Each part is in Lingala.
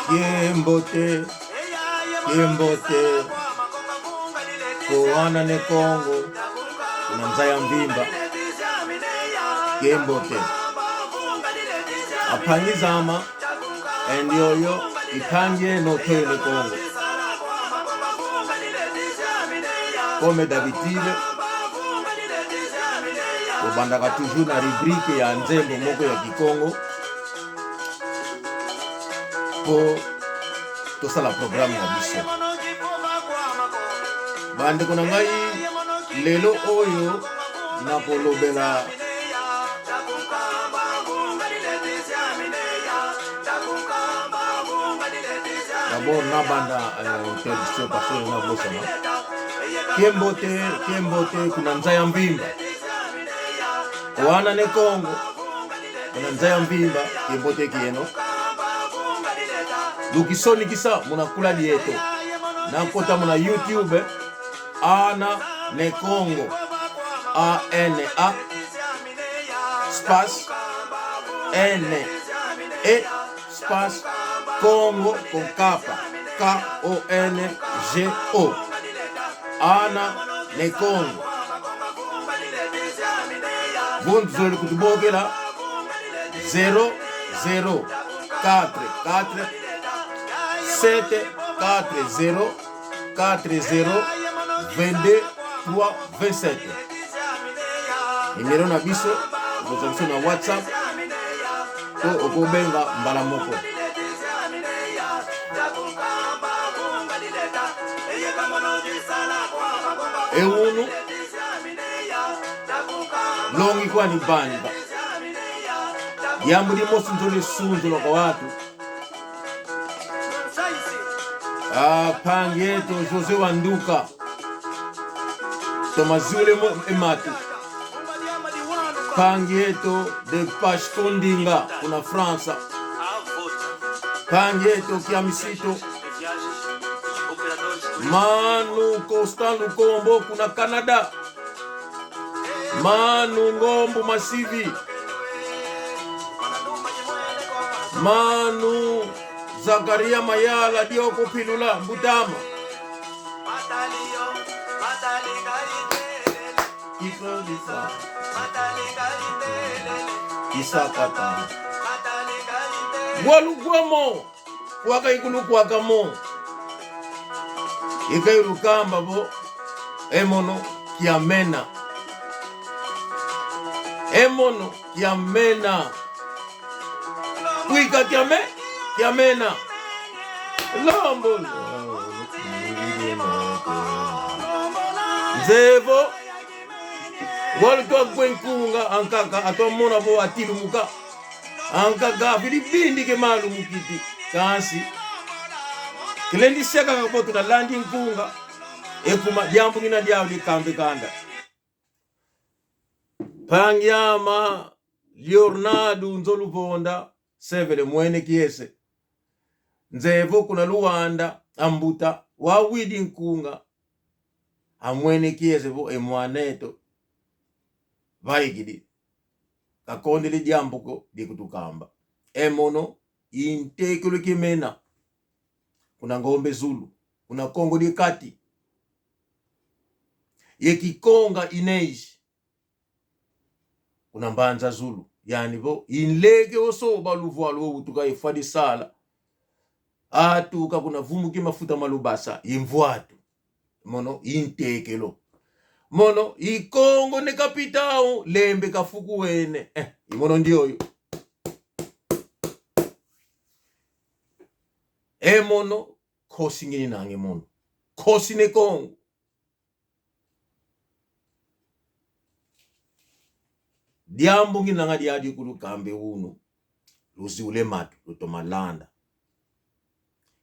Kiembote, kiembote, koana ne Kongo, kuna nzaya mvimba. Kiembote. Apangizama and yoyo ipangie no toyo ne Kongo. Comme d'habitude, tobandaka toujours na rubrique ya nzembo moko ya Kikongo mpo tosala programme na biso. Bandeko na ngai, lelo oyo nakolobela d'abord nabanda euh, introduction parce que nabosana kembote kembote kuna nzaya mvimba wana ne kongo kuna nzaya mvimba kembote kieno lukisonikisa munakula lieto nakota muna youtube ana ne kongo a n a space n e space Congo Konkapa K O N G O Ana ne Congo Bunzoli kutubokela 0 0 4 4 7 4 0 4 0 22 3 27 nimero na biso okozwa biso na whatsapp to okobenga mbala moko ewunu longi kwani banda yambo limosi nzoli sunzu loko watu Ah, pangeto José Wanduka Tomazule Ematu Pangeto de Pashkondinga kuna França Pangeto Kiamisito Manu Constant Lukombo kuna Canada Manu Ngombo Masivi Manu Zakaria Mayala Dioko Pilula Mbutama Isakata Walugwamo Kwakaikulukwakamo Ikailukamba bo Emono Kiamena Emono Kiamena Kuika kiame kiamena Lombo Nzevo Wali twa gwenkunga ankaka atomona bo atilumuka ankaka filibindi ke malu mukiti kansi kilendiseka bo tunalandi nkunga ekuma dyambungina dyawo likambe kanda Pangyama Leonardo Nzoluvonda Sevele mwene kiese Nzevo kuna Luwanda ambuta wawidi nkunga amwene kiese vo emwaneto vaigidi kakondele dyambuko dikutukamba emono intekelo kimena kuna ngombe Zulu kuna Kongo dikati yekikonga ineji kuna mbanza Zulu yani bo inleke osoba luvwalo utuka ifadi sala atuka kuna vumuki mafuta malubasa imvwatu mono intekelo mono ikongo ne kapitao lembe kafuku wene eh, imono ndioyo emono khosi ngini nange mono khosi ne Kongo Diambu nginanga diadi kulukambe uno luziule matu lutomalanda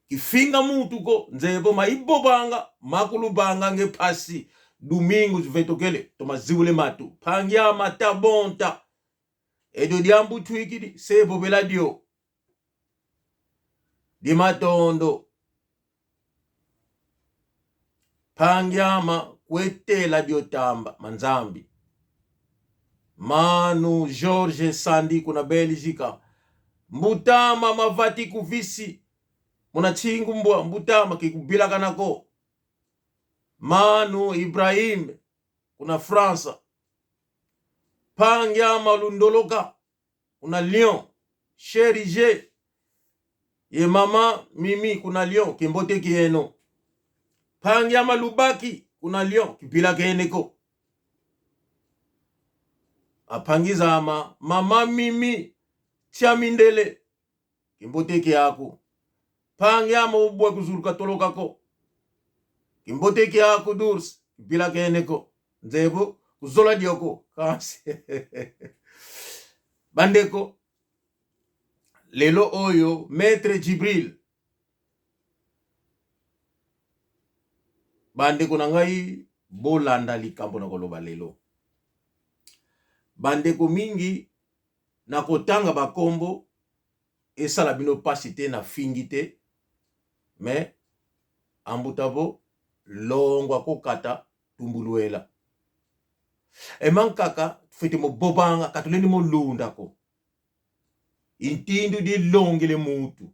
kifinga mutu ko nzebo maibobanga makulubanga ngephasi domingo zivetokele tomaziule matu phangia matabonta edo diambu twikidi sebobela dio dimatondo Pangiama kwetela diotamba manzambi Manu George Sandi kuna Belgica Mbutama mavati kuvisi muna chingu mbwa mbutama kikubilaka nako. Manu Ibrahim kuna France. Pangyama lundoloka kuna Lyon. Sheri G ye mama Mimi kuna Lyon kimbote kieno. Pangyama lubaki kuna Lyon kipila keneko. Apangizama mama Mimi Tiamindele kimbote kiako. Pangyama ubwa kuzuluka tolokako kimbote kiako durs kipila keneko. Nzebo kuzola dioko kasi bandeko lelo oyo maître Djibril bandeko na ngai bolanda likambo na koloba lelo. Bandeko mingi na kotanga bakombo esala bino pasi te na fingi te, mais ambutavo longwa kokata tumbuluela emankaka fete mobobanga katuleni molundako intindu dilongele mutu.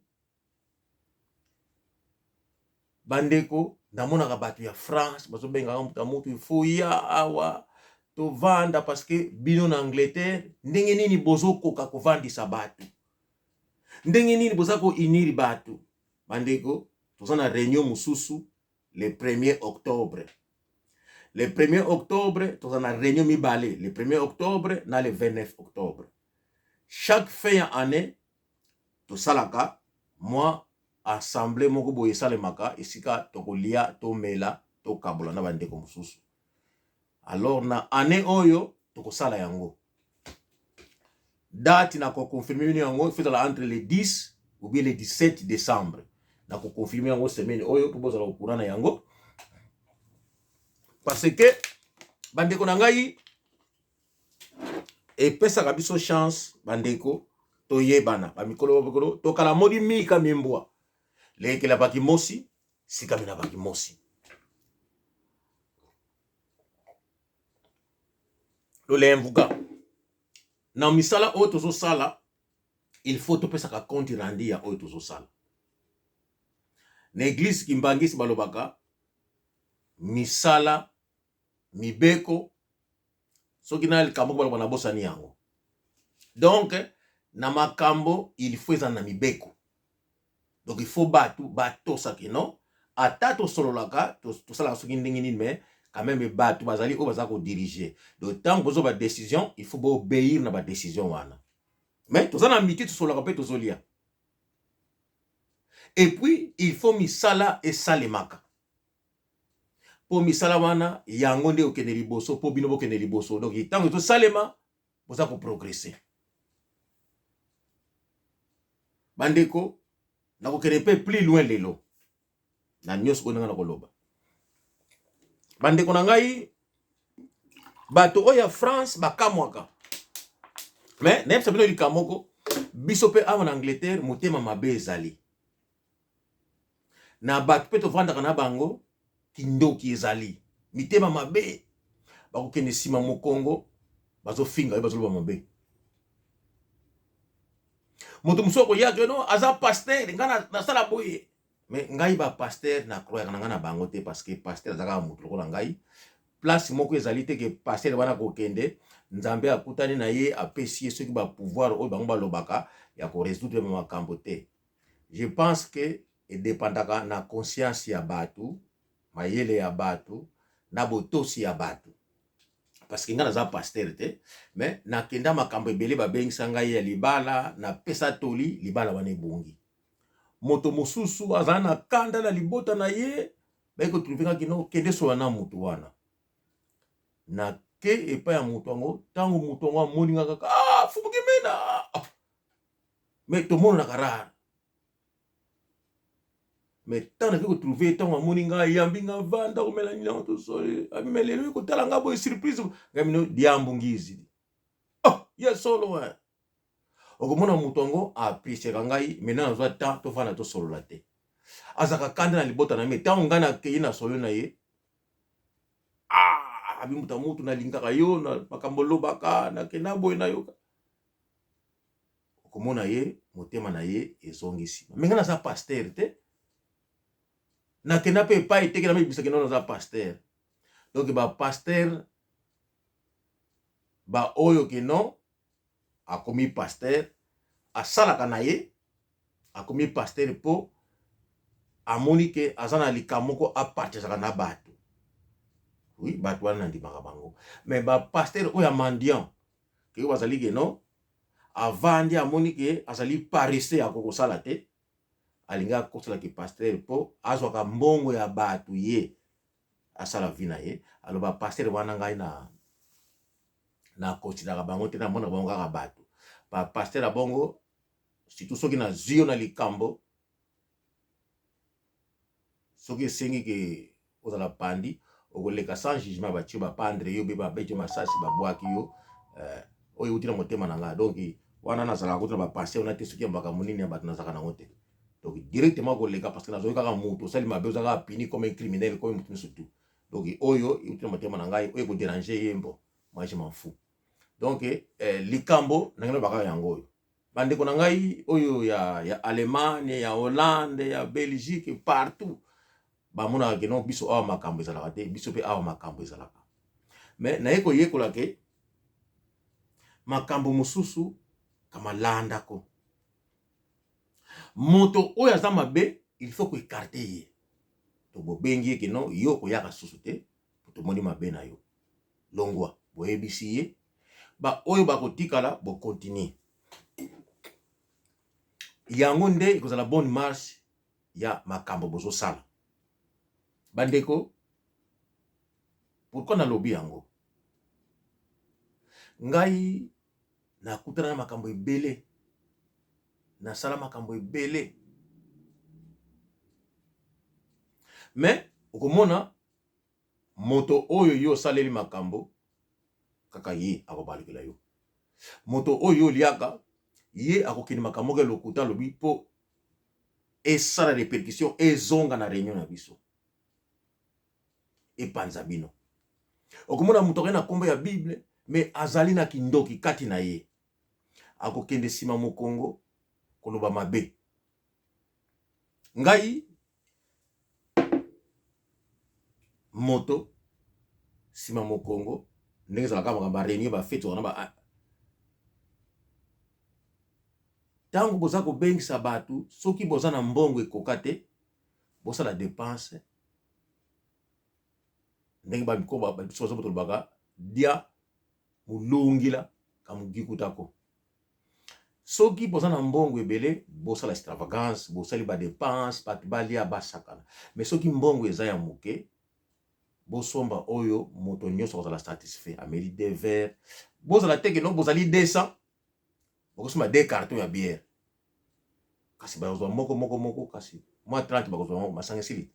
Bandeko namonaka bato ya France bazobengaka mutu mutu ifo ya awa tovanda parce que bino na Angleterre ndenge nini bozokoka kovandisa bato, ndenge nini boza ko unir bato. Bandeko toza na réunion mosusu le 1er octobre. Le 1er octobre toza na réunion mibale, le 1er octobre na le 29 octobre. Chaque fin ya année tosalaka mwa assemblée moko boye esalemaka esika tokolia tomela tokabola na bandeko mosusu. Alors na année oyo tokosala yango date na koconfirme bino yango ifo ezala entre le 10 ou bien le 17 décembre. Na koconfirme yango semaine oyo mpo bozala kokura na yango, parce que bandeko na ngai epesaka biso chance bandeko toyebana bamikolo bamikolo tokala modi mika mimbwa lekela bakimosi sikami na bakimosi lolemvuka na misala oyo tozosala. Il faut topesaka compte rendu ya oyo tozosala na église kimbangisi. Balobaka misala mibeko soki na likambo baloba nabosani yango. Donc na makambo il faut ezala na mibeko. Donc il faut bato batosaki no ata tosololaka tosalaka soki ndenge nini, mais quand même bato bazali oyo baza kodiriger. Donc ntango bozwa badécision, il faut boobéir na badécision wana. Mais toza na amitié, tosololaka mpe tozolia. Et puis il faut misala esalemaka mpo misala wana yango nde okende liboso, mpo bino bokende liboso. Donc ntango ezosalema boza koprogresser. Bandeko, nakokende mpe plus loin lelo na nyonso oyo ndenge na koloba. Bandeko na ngai, bato oyo ya France bakamwaka, mais nayebisa bino likambo moko: biso mpe awa na Angleterre motema mabe ezali na bato mpe tovandaka na bango, kindoki ezali, mitema mabe. Bakokende nsima mokongo, bazofinga yo, bazoloba mabe. Moto mosusu akoyaka no aza pasteur, ngai nasala boye, mais ngai bapasteur nacroyaka na ngai na bango te, parce que pasteur aza kaka moto lokola ngai. Place moko ezali te ke pasteur wana kokende Nzambe akutani na ye, apesi ye soki bapouvoir oyo bango balobaka ya korésoudre makambo te. Je pense que edépendaka na conscience ya bato, mayele ya bato na botosi ya bato, parce que ngai naza pasteur te, mais nakenda makambo ebele, babengisa ngai ya libala, napesa toli, libala wana ebongi. Moto mosusu azala na kanda na libota na ye, baye kotrouver nga kino kende sola na motu wana. Nake epai ya moto yango, ntango moto yango amoni nga kaka: "Ah, fumuki mena." Ah. Mais tomonanaka rare, mais ntango nake kotrouver, ntango amoni nga, ayambi nga, vanda komela nini yango, tosoli. Mais lelo ekotala nga boye surprise, ngai mino diambu ngizi. Oh, ye solo eh. Okomona moto yango appréciaka ngai. Maintenant nazwa temps tofanda tosolola te, azalaka kanda na libota na ye. Mais ntango ngai nakei na solo na ye, ah, abi moto mutu nalingaka yo na makambo olobaka, nakenda boye nayoka. Okomona ye motema na ye ezongi nsima. Me ngai naza pasteur te, nakenda mpe epai te ke namibisa ke naza pasteur. Donc ba pasteur ba oyo ke non akomi pasteur, asalaka na ye akomi pasteur mpo amoni ke aza na likambo moko apartageaka na bato. Oui, bato wana nandimaka bango. Mais ba pasteur oyo ya mendiant ke oyo bazali ke non avandi amoni ke azali paresseux, akoki kosala te, alingi akosala ki pasteur mpo azwaka mbongo ya bato, ye asala vie na ye. Aloba pasteur wana ngai na nakonsideraka bango te, namonaka bango kaka bato. Ba pasteur ya bongo, surtout soki nazwi yo na likambo, soki esengi ke ozala pandi, okoleka sans jugement, batie bapandre yo be babeti yo masasi, babwaki yo. Oyo euti na motema na ngai. Donc wana nazalaka kutu na bapasteur wana te. Soki ya makambo nini ya bato, nazalaka nango te. Donc directement koleka, parce que nazwaki kaka moto osali mabe, oza kaka puni comme un criminel, comme moto nyonso tout. Donc oyo euti na motema na ngai, oyo ekodéranger ye, bon, moi je m'en fous. Donc likambo ndenge nalobaka yango oyo, bandeko na ngai oyo ya Allemagne, ya Hollande, ya Belgique, partout bamonaka ke non, biso awa makambo ezalaka te. Biso mpe awa makambo ezalaka, mais naye koyekola ke makambo mosusu kamalandako. Moto oyo aza mabe, il faut koécarter ye. To bobengi ye ke non, yo koyaka susu te, tomoni mabe na yo, longwa. Boyebisi ye, baoyo bakotikala bocontinuer. Yango nde ekozala bonne marche ya makambo bozosala. Bandeko, pourquoi nalobi yango? Ngai nakutana na makambo ebele, nasala makambo ebele, mais okomona moto oyo yo osaleli makambo, kaka ye akobalukela yo. Moto oyo yo oliaka ye, akokende makambo moko ya lokuta alobi mpo esala répercussion, ezonga na réunion na biso, epanza bino. Okomona moto akoki na nkombo ya Bible, mais azali na kindoki kati na ye, akokende nsima mokongo koloba mabe. Ngai moto nsima mokongo, ndenge ezalaka makambo ya réunion, bafêtes wana, ba ntango boza kobengisa bato, soki boza na mbongo ekoka te, bosala dépense ndenge biso bazo tolobaka dia molongila kamogikutako. Soki boza na mbongo ebele, bosala extravagance, bosali badépenses, bato balia, basakana. Mais soki mbongo eza ya moke, bosomba oyo moto nyonso akozala satisfait, ameli deux verres. Bozala te ke no bozali 200, bokosomba deux carton ya bière, kasi bakozwa moko moko moko, kasi mwa 30 bakozwa moko, masanga esili.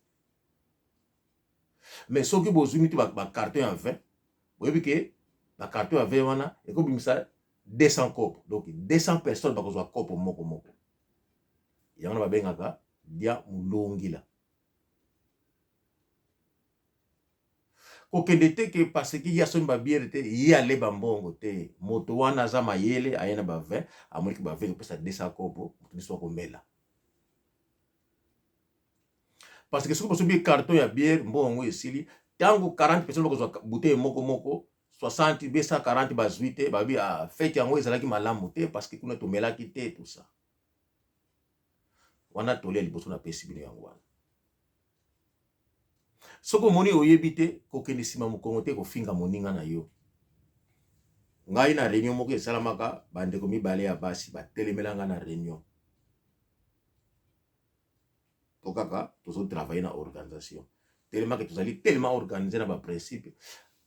Mais soki bozwi miti bacarton ya 20, boyebi ke bacarton ya 20 wana ekobimisa 200 kopo, donc 200 personnes bakozwa kopo moko moko. Yango na babengaka dia molongila. Kokende te ke parce que ye asombi babière te, ye aleba mbongo te. Moto wana aza mayele, aye na ba 20, amoniki ba 20 kopesa 200 kopo, moto nyonso akomela. Parce que soki bosombi carton ya bière, mbongo yango esili. Ntango 40 personnes bakozwa bouteille moko moko, 60 be 140 bazwi te, babi ah, fête yango ezalaki malamu te parce que kuna tomelaki te, tout ça. Wana tolia liboso napesi bino yango wana. Soki omoni oyebi te, kokende nsima mokongo te kofinga moninga na yo. Ngai na réunion moko esalamaka, bandeko mibale ya basi batelemela ngai na réunion, po kaka tozotravailler na organisation. Telemaki tozali tellement organisé na baprincipe,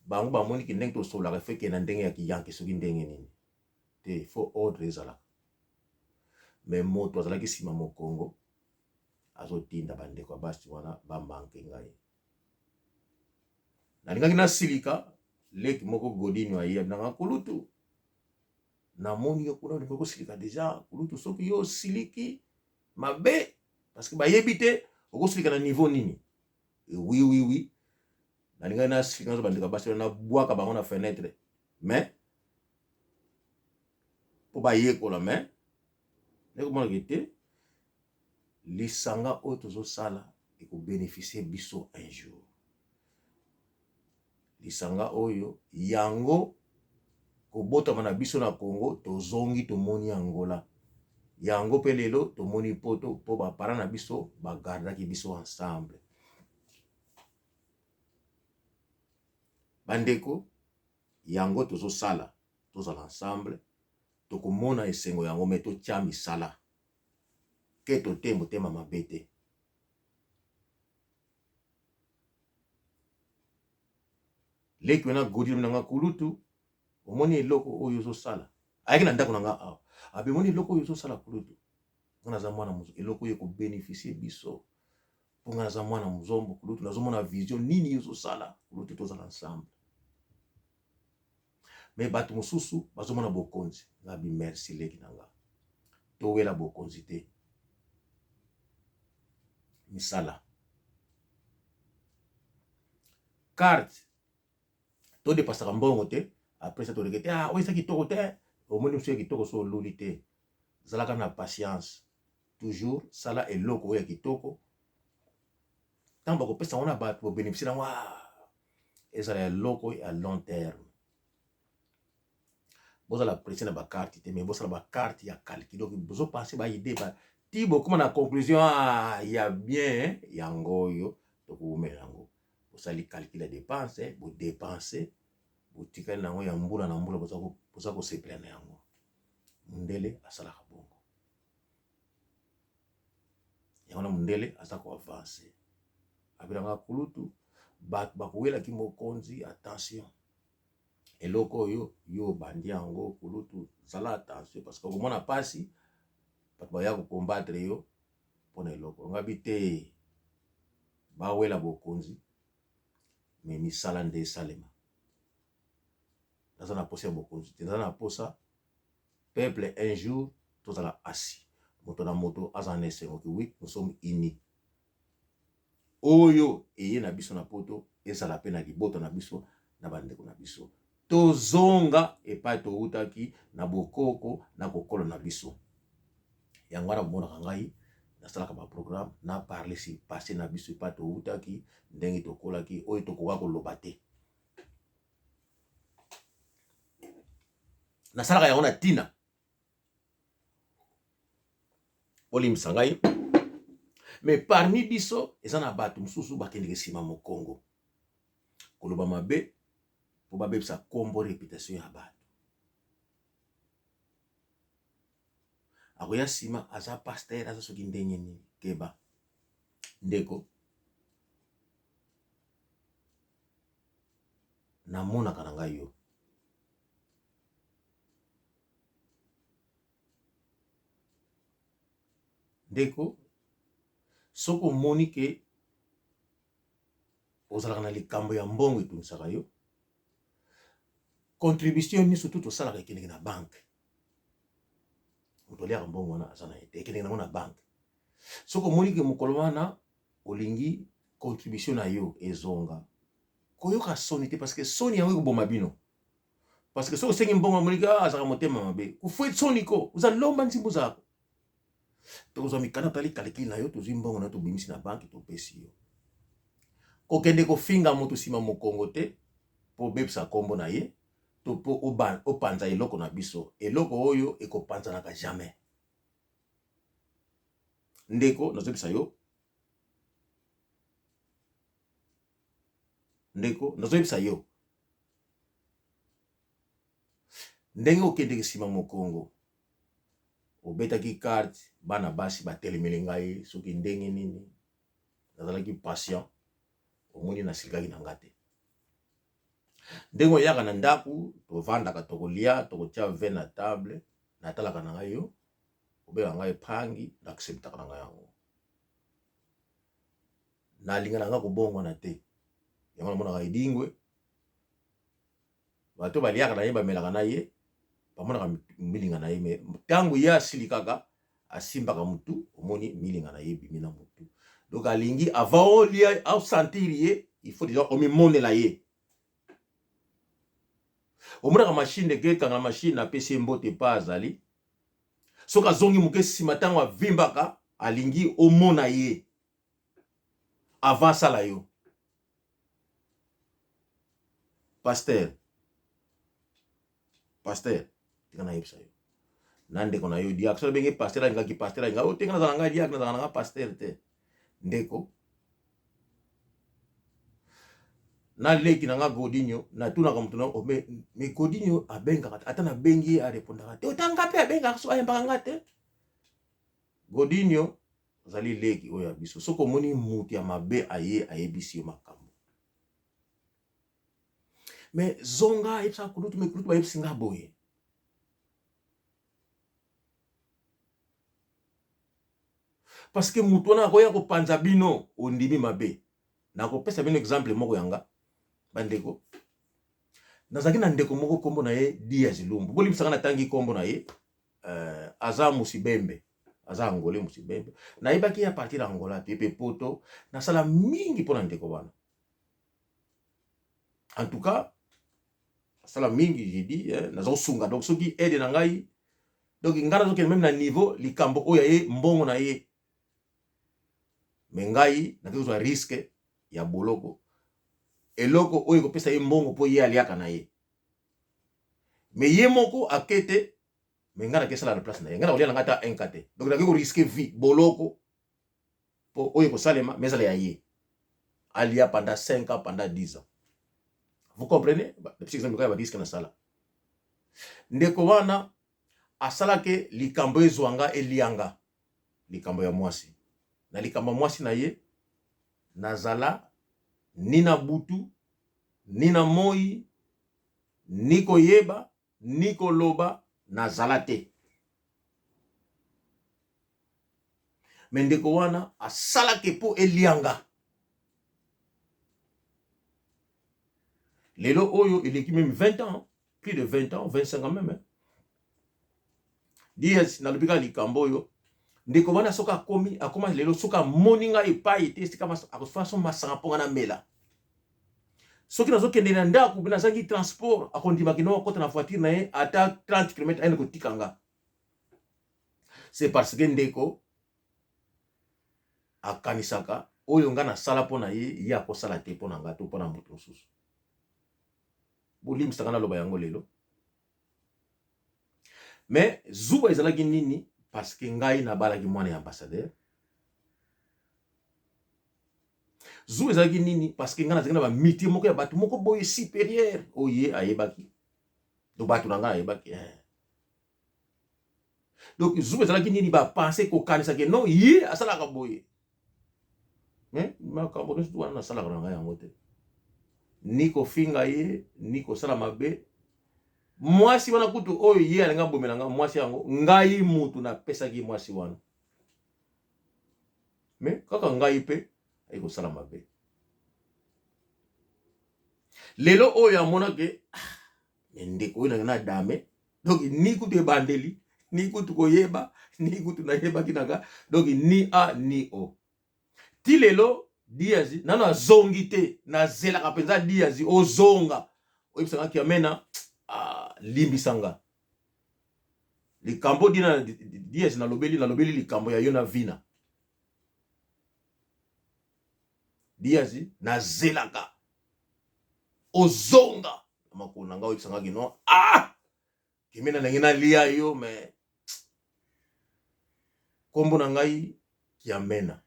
bango bamoniki ndenge tosololaka efeke na ndenge ya kiyanke, soki ndenge nini te, faut ordre ezalaka. Mais moto azalaki nsima mokongo azotinda bandeko ya basi wana bamanke ngai. Nalingaki nasilika, leki moko Godino aye abinanga: "Kulutu, namoni yo kuna, olingi kosilika déjà. Kulutu, soki yo osiliki mabe, parce que bayebi te okosilika na niveau nini." Oui, nalingaki nasilika, nazo bandeko ya basi wana, nabwaka bango na fenêtre, mais mpo bayekola. Mais Nakomonaka ete lisanga oyo tozosala ekobeneficie biso un jour. Lisanga oyo yango kobotama na biso na Congo tozongi tomoni Angola yango pe lelo tomoni poto po ba parents na biso ba gardaki biso ensemble. Bandeko yango tozosala tozala ensemble tokomona esengo yango me totia misala keto te motema mabe te. Leki wana Godilom na nga kulutu omoni eloko oyo ozosala ayaki na ndako na nga awa abi omoni eloko oyo ozosala kulutu nga naza mwana eloko oyo ekobeneficie biso mpo nga naza mwana mozombo kulutu nazomona vision nini ozosala kulutu tozala ensemble me bato mosusu bazomona bokonzi nga bi merci leki na nga towela bokonzi te misala carte to depasaka mbongo te après ça toleke te ah oyo eza kitoko te omoni mosusu ya kitoko so oluli te zalaka na patience toujours sala eloko oyo ya kitoko ntango bakopesa yango na bato bobenefisie nango ah, ezala eloko ya long terme bozala presse na bacarte te mais bosala bacarte ya calcul donc bozopense baide ba ti bokoma na conclusion ah, ya bien yango oyo tokowumela yango bosali calcul ya dépense bodepense botikali na yango ya mbula na mbula boza kosepela na yango mundele asalaka bongo yango na mundele aza koavanse abelanga kulutu bato bakowelaki mokonzi attention eloko oyo yo obandi yango kulutu zala attention parce que okomona pasi bato baya kokombatre yo mpona eloko ngabi te bawela bokonzi me misala nde esalema naza na posa ya bokonzi te naza na posa peuple un jour tozala asi moto na moto azala na esengo ki oui nous sommes unis Oyo eye na biso na poto ezala pe na libota na biso na ba ndeko na biso. Tozonga epai towutaki na bokoko na kokolo na biso. Yango wana bomonaka ngai nasalaka ba programme na parle sur passe na biso epai towutaki ndenge tokolaki oyo tokoka koloba te. Nasalaka yango na tina. Bolimbisa ngai mais parmi biso eza na bato mosusu bakendeke nsima mokongo koloba mabe mpo babebisa nkombo reputation ya bato. Akoya nsima aza pasteur aza soki ndenge nini. Keba ndeko, namonaka na ngai yo Ndeko, soki omoni ke ozalaka na likambo ya mbongo etungisaka yo, contribution nyonso tu tosalaka ekendeke na banke. Moto aliaka mbongo wana aza na ye te, ekendeke nango na banke. Soki omoni ke mokolo wana olingi contribution na yo ezonga, koyoka soni te parce que soni yango ekoboma bino. Parce que soki osengi mbongo amoni ka ah, azalaka motema mabe kufue soni ko oza lomba nzimbu zako tokozwa mikanda totali calcul na yo tozwi mbongo na yo tobimisi na banki topesi yo kokende kofinga moto nsima mokongo te mpo obebisa nkombo na ye to mpo opanza eloko na biso eloko oyo ekopanzanaka jamais ndeko nazobisa yo ndeko nazoyebisa yo Ndenge okendeke nsima mokongo obetaki carte bana basi batelemeli ngai soki ndenge nini nazalaki patient omoni nasilikaki na nga te ndenge oyaka na ndako tovandaka tokolia tokotia vin na table natalaka na ngai yo obengaka ngai pangi na acceptaka na ngai yango nalinga na ngai kobongwana te yango namonaka edingwe Bato baliaka na ye bamelaka na ye bamonaka milinga na ye me ntango ye asili kaka asimbaka mutu omoni milinga na ye ebimi na mutu donc alingi avant olia osentir ye il faut déjà omimonela ye omonaka machine eke kanga machine apesi ye mbote pa azali. Soki azongi moke nsima ntango avimbaka, alingi omona ye avant asala yo. Pasteur, pasteur, tika nayebisa yo na ndeko na yo diacre, soki abenge pasteur alingaki pasteur alingaki otenga nazala ngai diacre, nazala nanga pasteur te. Ndeko na leki na nga Godinho, natunaka moto na oh, me, me Godinho abengaka ata nabengi ye arepondaka te, ota nga mpe abengaka so ayambaka nga te. Godinho azali leki oyo ya biso, soki omoni moto ya mabe aye ayebisi yo makambo me zonga ayebisaka kulutu, me kulutu bayebisi nga boye. Parce que moto wana akoya kopanza bino, ondimi mabe. Nakopesa bino exemple moko ya nga bandeko. Nazalaki na ndeko moko nkombo na ye Diaz Lumbu, bolimbisaka natangi nkombo na ye. Aza musibembe, aza angolais musibembe. Nayebaki ye a partir ya Angola te mpe poto. Nasala mingi mpo na ndeko wana, en tout cas nasala mingi, je dis eh, nazosunga. Donc soki aide na ngai, donc ngai nazokende meme na niveau likambo oyo ya ye mbongo na ye, me ngai nakoki kozwa risque ya boloko, eloko oyo ekopesa ye mbongo mpo ye aliaka na ye, me ye moko ake te, me ngai nakesala na place na ye, ngai nakolia na ngai ata un ka te. Donc nakoki koriske vie boloko mpo oyo ekosalema, me ezala ya ye alia pendant 5 ans, pendant 10 ans. Vous comprenez? Napesi exemple kaka ya bariske nasala. Ndeko wana asalaki likambo ezwa nga elianga likambo ya mwasi na likambo ya mwasi na ye, nazala ni na butu ni na moi, ni koyeba ni koloba, nazala te. Me ndeko wana asalaki mpo elianga. Lelo oyo eleki meme 20 ans, plus de 20 ans, 25 ans même. Diaz, nalobi kaka likambo oyo ndeko wana soki akomi akoma lelo, soki amoni ngai epai te esika akofaso masanga mpo ngai namela, soki nazokende na ndako mpe nazangi transport, akondima kino akota na voiture na ye ata 30 km ayende kotika nga. C'est parce que ndeko akanisaka oyo nga nasala mpo na ye, ye akosala te mpo na nga to mpo na moto mosusu. Bolimbisaka naloba yango lelo, mais zuwa ezalaki nini? Parce que ngai nabalaki mwana ya ambassadeur. Zuwa ezalaki nini? Parce que ngai nazalaki na bamitie moko ya bato moko boye supérieur oyo ye ayebaki, donc bato na ngai ayebaki eh. Donc zuwa ezalaki nini? Bapense kokanisa ke non, ye asalaka boye, mais makambo nyonso wana nasalaka na ngai yango te, ni kofinga ye ni kosala mabe. Mwasi wana kutu oyo ye alinga abomela nga mwasi yango, ngai mutu napesaki mwasi wana, me kaka ngai mpe ayi kosala mabe. Lelo oyo amonake ah, me ndeko oyo nanga na dame, donc ni kutu ebandeli ni kutu koyeba ni kutu nayebaki nanga, donc ni a ni o. Ti lelo Diazi nano azongi te, nazelaka mpenza Diazi ozonga oyebisanga Kiamena, ah, limbisanga likambo dina Diazi nalobeli nalobeli likambo ya yo na Vina. Diazi nazelaka ozonga na makolo na ngai oyebisanga kino ah, Kiamena ndenge nalia yo, me kombo na ngai Kiamena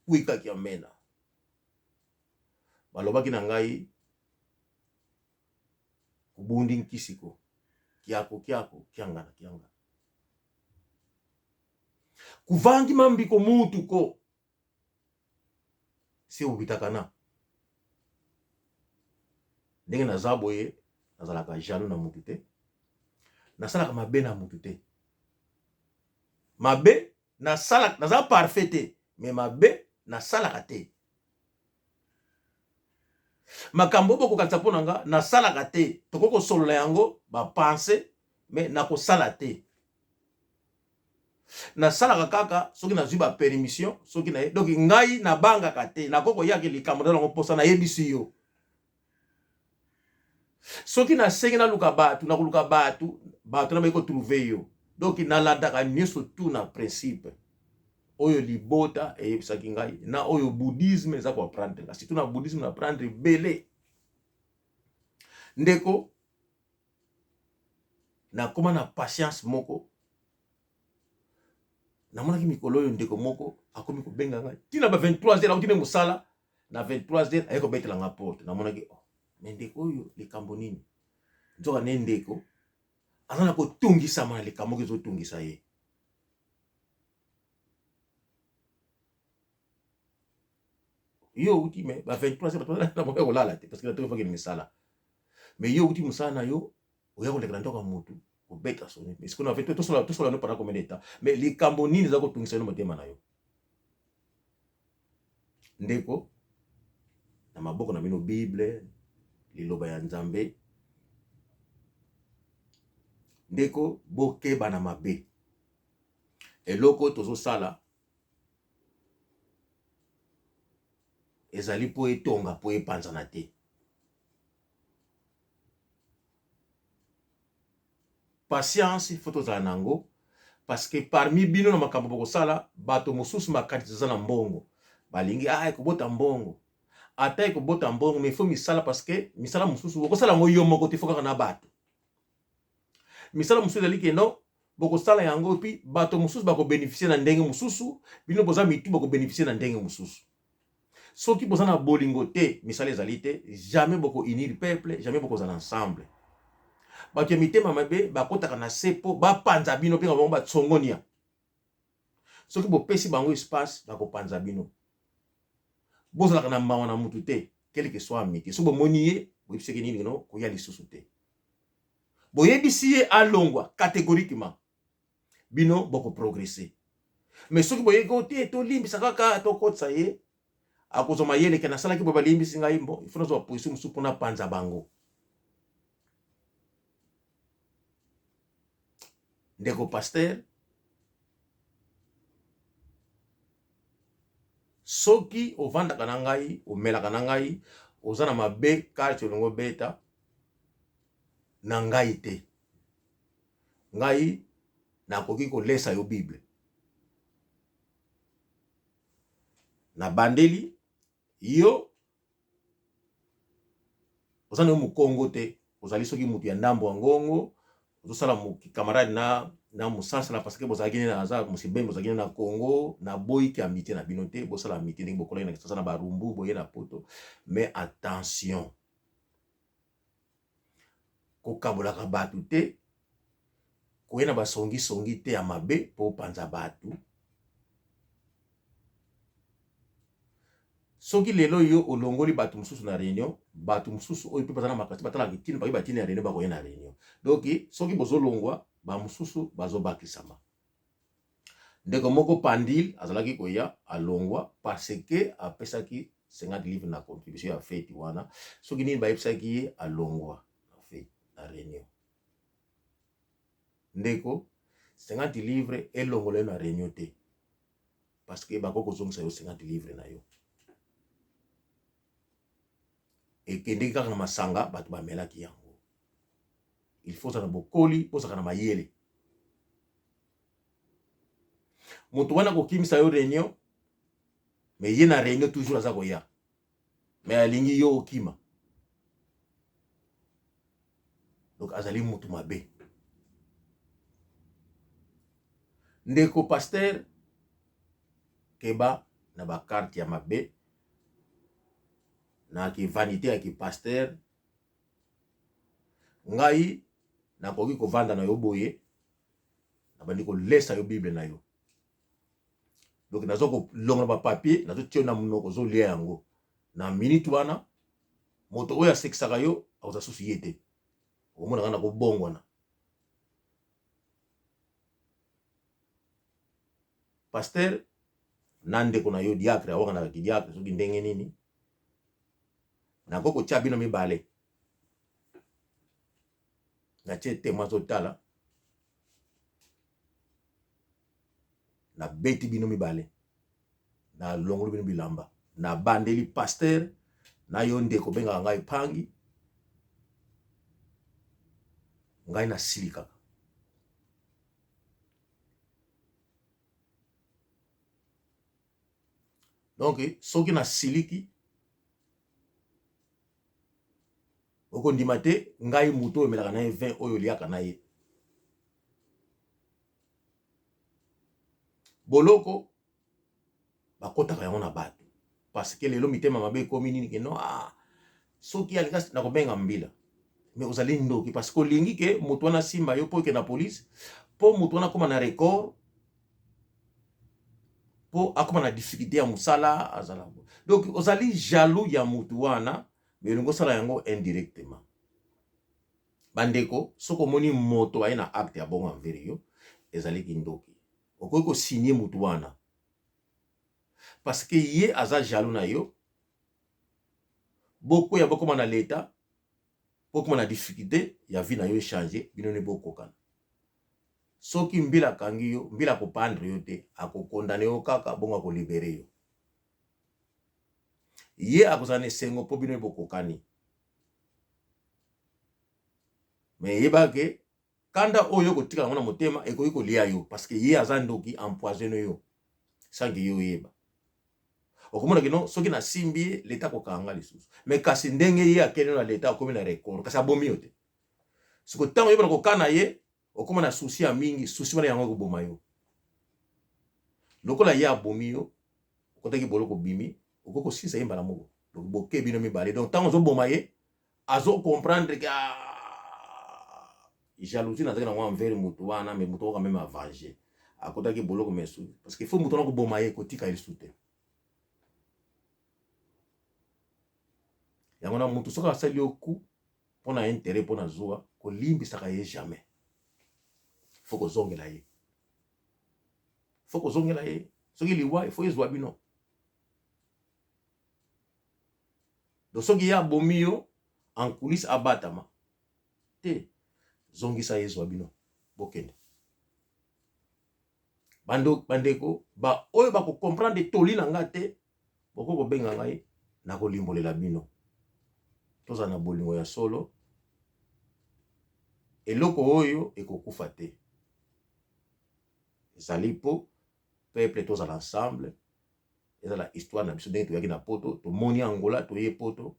Kwika Kiamena. Balobaki na ngai kubundi nkisiko kiako kiako kiangana kiangana kuvangi mambiko mutu ko se obitakana. Ndenge naza boye, nazalaka jaloux na mutu te, nasalaka mabe na mutu te. Mabe nasala, naza parfait te, mais mabe nasalaka te. Makambo oyo bokokanisa mpo na nga nasalaka te, tokoki kosolola yango bapense, mais nakosala te. Nasalaka kaka soki nazwi ba permission, soki na ye. Donc ngai nabangaka te, nakoki koyaki likambo na yango mposa nayebisi yo. Soki nasengi naluka bato, nakoluka bato, bato na bayi kotrouve yo. Donc nalandaka nyonso tout na principe oyo libota eyebisaki ngai na oyo bouddhisme eza koapprendre nga. Surtout na bouddhisme na apprendre ebele. Ndeko, nakoma na patience moko. Namonaki mikolo oyo ndeko moko akomi kobenga ngai tina ba 23 heures, auti nde mosala na 23 heures, aye kobetela nga porte. Namonaki, oh, me ndeko oyo likambo nini? Nzoka nde ndeko aza na kotungisama na likambo moko ezotungisa ye. Yo outi me ba 23 heures, bato na bango kolala te parce que na tongo fakende misala. Mais yo outi mosala na yo, oya koleka na ndako ya motu kobeta soni. Mais sikoyo na 23 tosola, tosola no pendant combien de temps? Mais likambo nini eza kotungisa yo na motema na yo? Ndeko, na maboko na bino Bible, liloba ya Nzambe. Ndeko, bokeba na mabe. Eloko tozosala ezali po etonga, po epanzana te. Patience faut tozala nango, parce que parmi bino na makambo bokosala, bato mosusu makanisi eza na mbongo, balingi ekobota mbongo. Ata ekobota mbongo, mais il faut misala, parce que misala mosusu okosala yango yo moko te, faut kaka na bato. Misala mosusu ezali ke non, bokosala yango puis bato mosusu bakobénéficier na ndenge mosusu, bino boza mitu bakobénéficier na ndenge mosusu. Soki boza na bolingo te, misala ezali te, jamais boko unir peuple, jamais bokozala ensemble. Bato ya mitema mabe bakotaka na se po bapanza bino, mpe bango batsongonia. Soki bopesi bango espace, bakopanza bino. Bozalaka na mawa na mutu te, quel que soit amitié. Soki bomoni ye, boyebisaki nini no koya lisusu te. Boyebisi ye alongwa catégoriquement. Bino boko progresser. Mais soki boyeki o te, tolimbisa kaka, tokotisa ye, akozwa mayele ke nasalaki boye, balimbisi ngai, bon, il faut nazwa position mosusu mpona panza bango. Ndeko pasteur, soki ovandaka na ngai, omelaka na ngai, oza na mabe carte olingo beta na ngai te. Ngai nakoki kolesa yo Bible. Na bandeli yo oza na yo mokongo te, ozali soki mutu ya ndambo ya ngongo, ozosala camarade na mosasala parce que bozalaki nde na aza mosibembe, bozalaki nde na Congo, na boyiki amitié na bino te, bosala amitié ndenge bokolaki na Kinshasa na barumbu, boye na poto. Mais attention, kokabolaka bato te, koye na basongisongi te ya mabe po opanza bato. Soki lelo yo olongoli bato mosusu na réunion, bato mosusu oyo mpe baza na makasi batalaka tina, bayebi batina ya réunion, bakoya na réunion. Donc soki bozolongwa, ba mosusu bazobakisama. Ndeko moko Pandil azalaki koya, alongwa parce que apesaki 50 livres na contribution ya fête wana. Soki nini bayebisaki ye, alongwa na fête, na réunion. Ndeko, 50 livres elongola yo na réunion te, parce que bako kozongisa yo 50 livres na yo. Ekendeki kaka na masanga, bato bamelaki yango. Il faut ozala na bokoli, ozala na mayele. Moto wana kokimisa yo réunion, mais ye na réunion toujours aza koya, mais alingi yo okima. Donc azali mutu mabe. Ndeko pasteur, keba na ba carte ya mabe, na ki vanité ya ki pasteur. Ngai nakoki kovanda na yo boye, nabandi kolesa yo Bible na yo. Donc nazo kolongola ba papier, nazo tia na monoko, ozolia yango. Na minute wana, moto oyo asekisaka yo akozala susu ye te. Okomona nga nakobongwana. Pasteur na ndeko na yo diacre, awanganaka ki diacre soki ndenge nini, nakoki kotia bino mibale. Natie témoin azotala, nabeti bino mibale, nalongoli bino bilamba, nabandeli pasteur na yo ndeko bengaka ngai pangi. Ngai nasilikaka. Donc soki nasiliki okondima te ngai moto oyo omelaka na ye vin oyo oliaka na ye. Boloko bakotaka yango na bato parce que lelo mitema mabe ekomi nini ke non ah, soki alinga nakobenga mbila mais ozali ndoki parce que olingi ke moto wana asimba yo mpo eke na police mpo moto wana akoma na record mpo akoma na difficulté ya mosala azala donc ozali jaloux ya motu wana mais olingi osala yango indirectement. Bandeko, soki omoni moto aye na acte ya bongo envers yo, ezali kindoki. Okoki ko signer mutu wana parce que ye aza jaloux na yo, bokweya bokoma na l'etat, bokoma na difficulté ya vie na yo echanger, bino nde bokokana. Soki mbila akangi yo, mbila ako pendre yo te, ako condamner yo kaka bongo ako liberer yo. Ye akozala na esengo mpo bino bokokani. Mais yeba ke kanda oyo okotika yango na motema ekoki kolia yo parce que ye aza ndoki, empoisonne yo sans que yo oyeba. Okomona ke non, soki nasimbi ye leta akokanga nga lisusu. Mais kasi ndenge ye akende na leta akomi na record, kasi abomi yo te. Siko ntango oyebana kokana ye, okoma na souci ya mingi, souci wana yango ekoboma yo. Lokola ye abomi yo, okotaki boloko obimi, okoki kosilisa ye mbala moko. Donc boke bino mibale. Donc ntango ozoboma ye, azo comprendre que ah, jalousie nazalaki nango envers moto wana, mais moto quand même avenger. Akotaki boloko mais parce que faut moto wana koboma ye, kotika ye lisusu te. Yango na moto soki asali yo coup pona interet, pona zuwa, kolimbisaka ye jamais. Faut kozongela ye. Faut kozongela ye. Soki liwa, il faut ezwa bino. Donc soki ye abomi yo en coulisse abatama te, zongisa ye, zwa bino bokende. Bando, bandeko ba oyo bako comprendre toli na nga te, boko kobenga ngai nakolimbolela bino. Tozala na bolingo ya solo, eloko oyo ekokufa te. Ezali po peuple tozala ensemble, ezala histoire na biso ndenge toyaki na poto, tomoni Angola, toye poto,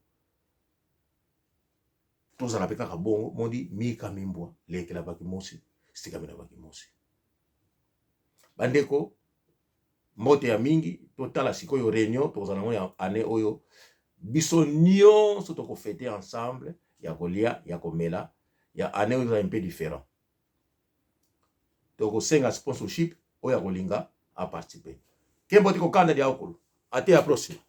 tozala pe kaka bongo. Mondi mika mimbwa lekela bakimosi sikami na bakimosi. Bandeko, mbote ya mingi. Totala sikoyo réunion tokozala yango ya année oyo, biso nyonso tokofete ensemble, ya kolia ya komela ya année oyo eza un peu différent. Tokosenga sponsorship oyo akolinga a participer. Kembo ti kokanda dia okolo. Ate ya próxima.